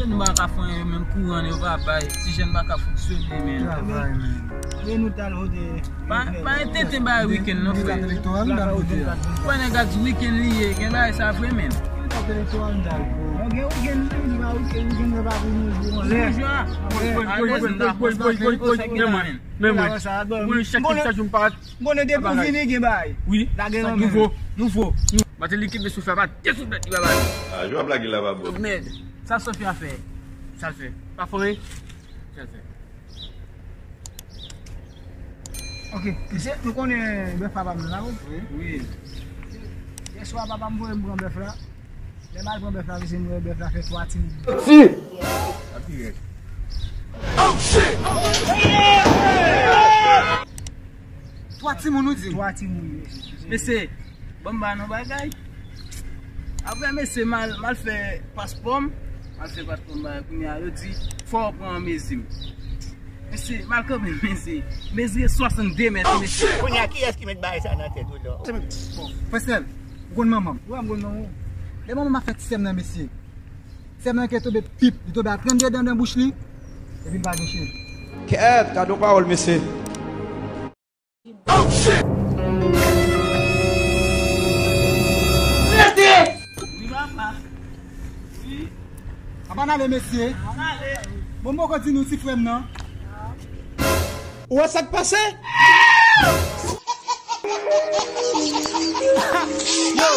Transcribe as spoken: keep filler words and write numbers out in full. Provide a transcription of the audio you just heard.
Nou pa ka fè anyen, yo menm kouran yo pa bay. Ti jèn pa ka fonksyone, men. Travay, men. E nou t al vote. Pa, pa entète bay wikenn non, frè. Dèt elektoral, nou t al vote a. Wè nèg la di wikenn li ye, gen bagay sa vre menm. Dèt elektoral, nou t al vote. Gen wikenn, gen wikenn, gen pa pou nou jou anlè. Jou a. Alèz, nou ta fè sa, men. Men mwen, mwen chak, chak jou m pa. M konnen depi w vini gen bagay. Wi, lage nan men. Nouvo, nouvo. Mateli kenbe souf la, pa desouf tèt li, papa. Ah, jwa blage la pa bon. Mèd, sa Sofia fè? Sa l fè? Pa fè anyen. Sa l fè? Ok, mesye, nou konnen bèf papa m nan la, wi. Wi. Yèswa, papa m voye m pran bèf la. Lè m al pran bèf la, mesye, m wè bèf la fè twa timoun. Si! Sa pi rèd. Twa timoun, ou di? Twa timoun, mesye. Mesye, ban m ba nou bagay. Apre, mesye, m al, m al fè paspò m. M al fè paspò m, bagay, kounye a, yo di, fò w pran mezi m. Mesye, m al kanpe, mesye. Mezi e swasannde mèt, mesye. Kounye a, kiyès ki met bagay sa nan tèt ou la? Bon, frè Sèl, ou konn manman m? Wi, m konn manman w. Lè manman m ap fè ti sè m nan, mesye. Ti sè m nan ke tonbe pip, li tonbe a trannde dan nan bouch li, epi l pa gen cheve. Kèt, gade yon pawòl, mesye. Wi, papa. Wi. Papa n ale, mesye. Ann ale. Bon, m poko di nou ti frè m nan. Ou wè sa k pase? Yo!